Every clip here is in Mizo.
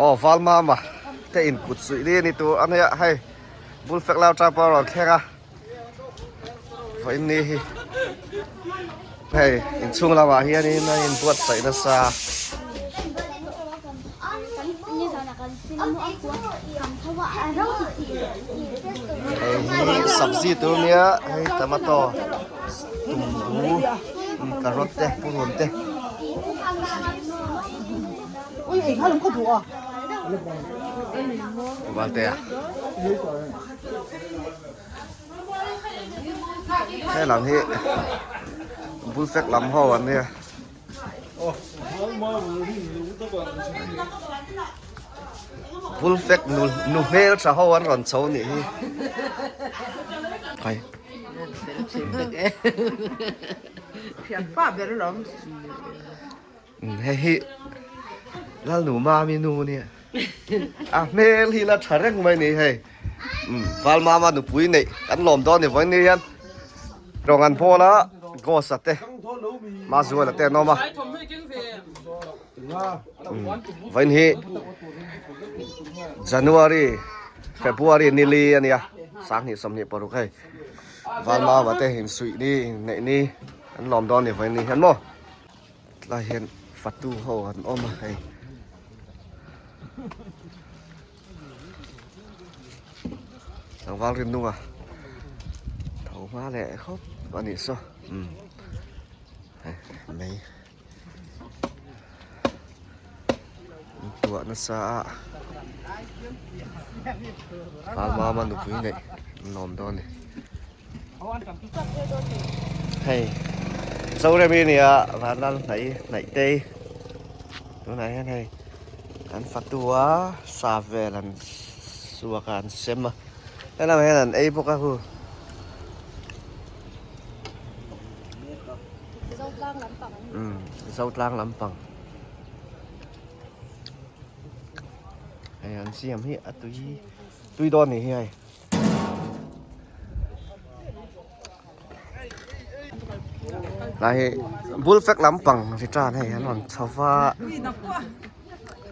Aw Valmama te in kut suih ni a ni tur a nia hei bul fek lam atang pawh a rawn thleng a vawiin ni hi hei inchhung lamah hianin a inbuatsaih nasa. Hei hi sabzi tur nia hei tomato tumbu carrot te purun te. Valtea He lam hi bul fek lam ho an nia. Bul fek nu nu hmel tha ho an rawn chho nih hi. Hai. Thianpa ber alawm. Hei hi Lalnu Mami nu nia a hmel hi la tha reng mai ni hei Valmama nupui neih kan lawm dawn ni vawiin ni hian rawng an bawl a Ghost a te Mazuala te an awm a vawiin hi January February nili a nia 2026 hei Valmama te insuih ni inneih ni an lawm dawn ni vawiin ni hian maw. Tlai hian fatu ho an awm a hei. Tlangval rin nunga tho hma leh khawp a nih saw umm hei mei an tuah nasa a Valmama nupui neih an lawm dawn a ni. Hei Zoremi nia Vanlal hnaih hnaih te tunah hian hei an fatu a sa vel an suak a an sem a helamah hian an ei bawk a hu umm Zotlang lampang hei an siam hi a tui tui dawn a nih hi hei. Lai hi bul fek lampang return hei an rawn chho va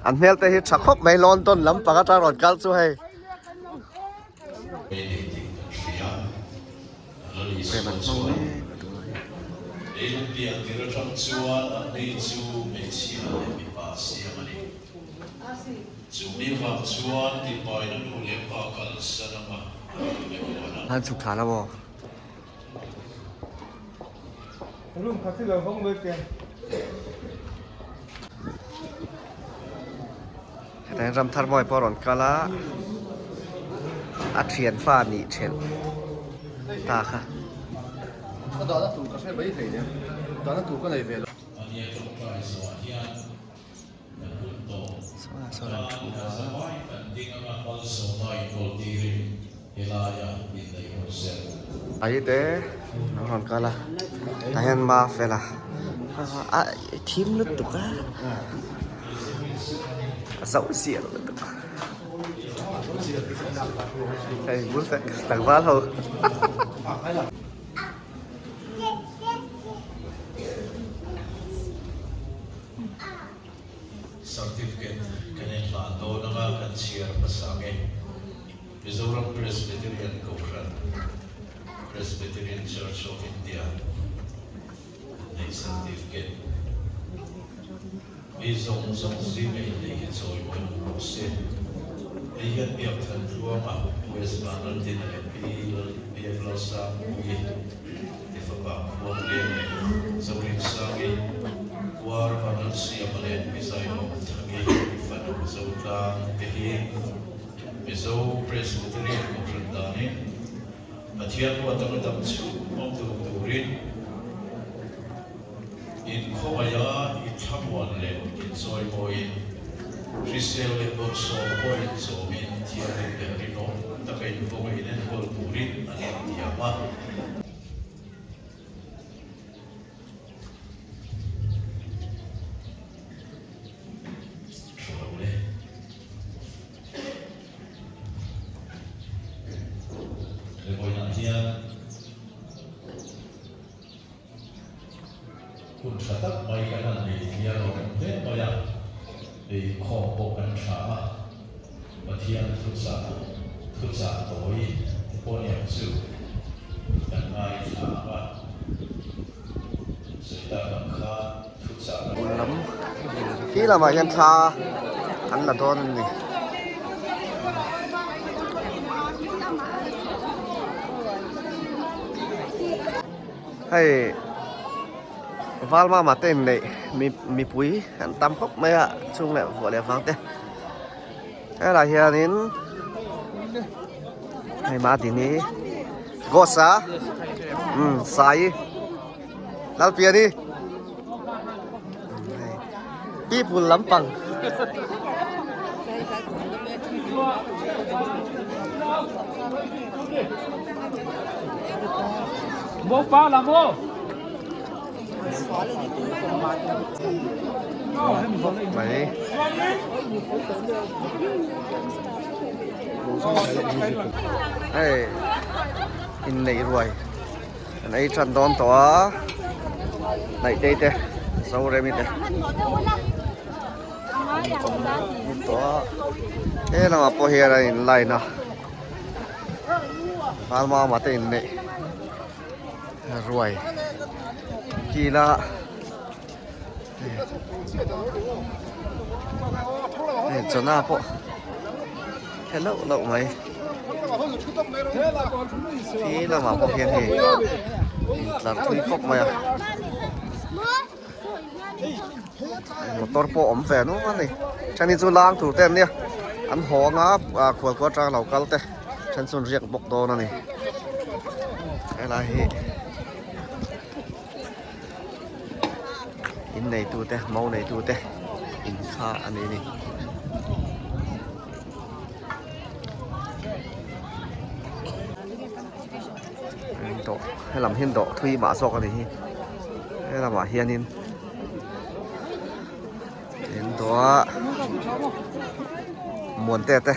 an hmel te hi tha khawp mai London lampang atang rawn kal chu hei. Rem an hmang mek a tunah hian. Han chhuk thla lo aw. Hetah hian ram thar mawi pawh a rawn kal a, a thian fa nih thelh ta kha. Sawnah sawn an thu a. Ai te an rawn kal a tah hian ma fel a a thim lutuk a a zauh ziah lutuk a hei bul vek tlangval ho. Certificate kan inhlan dawn anga kan chhiar hmasa nge? Mizoram Presbyterian Kohhran, Presbyterian Church of India, neih certificate mi zawng zawng zinga inneih hi chawimawi awm rawh se. Hei hian Biakthan Tluanga, West Vanlaltina leh Pi Biaklalsangpuii te fapa Khuangleng leh Zorinsangi, Kuar Vanlalsiama leh Mizailawm Thangi fanu Zotlang te hi Mizo Presbyterian Kohhran danin Pathian ruat anga dam chhung awm dun turin inkhawngaih a, inthlamuan leh inchawimawiin, hrisel leh bawlhsawm pawh inzawmin thianghlim leh rinawm taka invawnga inenkawl turin an intiam a. Tha lo le. He vawiinah hian hun tha tak mai kan han nei hi a lawm hle mai a. Inkhawm pawh kan tha a, Pathian thuchah thuchah tawi te pawh niang chu kan ngaithla ang a, sawi tak ang khan thuchah kan Lam khi lamah hian thla an la dawn a ni. Hei Valmama te inneih mipui an tam khawp mai a chung leh vuah leh vang te helai hianin hei Madini Ghost a umm Sai Lalpiani people lampang. Mai hei inneih ruai an ei tan dawn tawh a Naihtei te Zoremi te an awm tawh a he lamah pawh hian an in line a Valmama te inneih ruai kila hei chawna pawh he loh loh mai khi lamah pawh hian hei intlar thui khawp mai a motor pawh awm ve nual a ni then hi chu lang tur te an nia an haw anga khual khual atanga lo kal te then chu an riak bawk dawn a ni helai hi. In neitu te mo neitu te in kha a ni ni. Dawh helam hian dawh thui mah zawk a ni hi helamah hianin in dawh a muante te.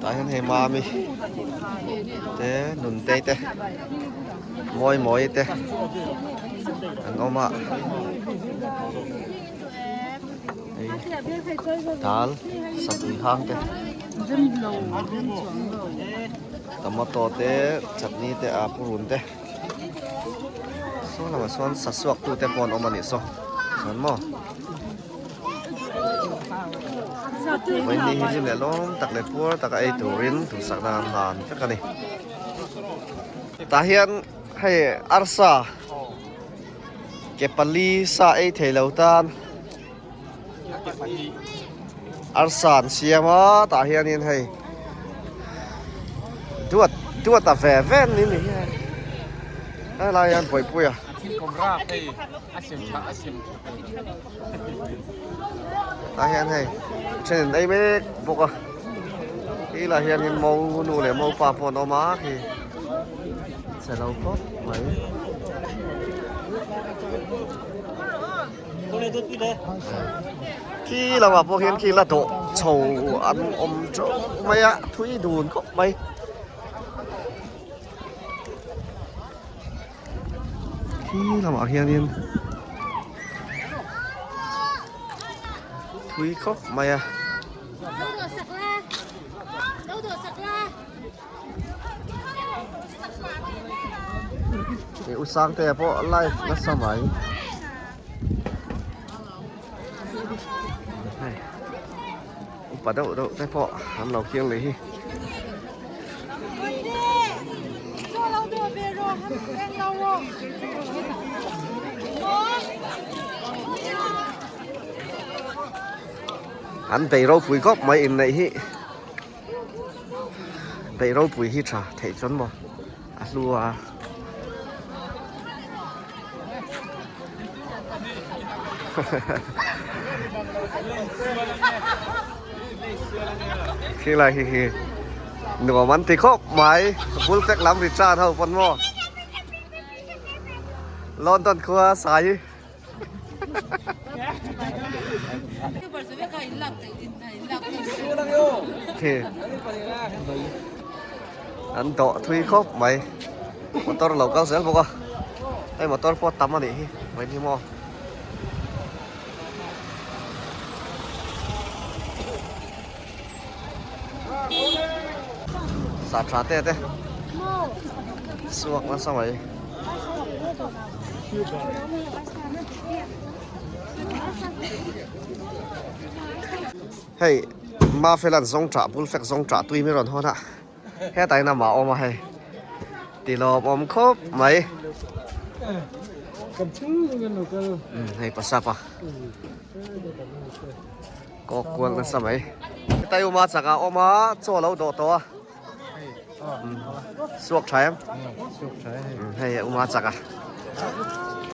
Tah hian hei mami te nuntei te mawi mawi te an awm a hei dal satui hang te tomato te chutney te a purun te. Saw lamah sawn sa suak tu te pawh an awm a nih saw chuan maw vawiin ni hi hlim leh lawm tak leh puar taka ei turin duhsakna an hlan vek a ni tah hian hei arsa ke pali sa ei thei lo tan arsa an siam a tah hianin hei duat duat a ve ve ni ni hian helai hian bawihpuia tah hian hei thenin ei mek bawk a khi lah hianin mo nu leh mo pa pawh an awm a khi chhe lo khawp mai. Khi lamah pawh hian khi la dawh chho an awm teuh mai a thui dun khawp mai. Khi lamah hianin thui khawp mai a. U Sangtea pawh live nasa mai. Hei upa deuh deuh te pawh an lo khiang leh hi. An bei ropui khawp mai inneih hi. Daih ropui hi tha theih chuan maw a hlu a. Khilai hi hi nuam an ti khawp mai bul fek lam ri chan ho pawn maw London khua sai. An dawh thui khawp mai. Motor lo kal zel bawk a hei motor pawh tam a nih hi vawiin hi maw. Sa tha te te suak nasa mai. Hei Mafelan zawng tah bul fek zawng tah tui mi rawn hawn a hetah hian amah a awm a hei ti lawm awm khawp mai hei pasap a kawk kual nasa mai hetai uma chak a awm a chaw lo dawh tawh a suak tha em hei uma chak a.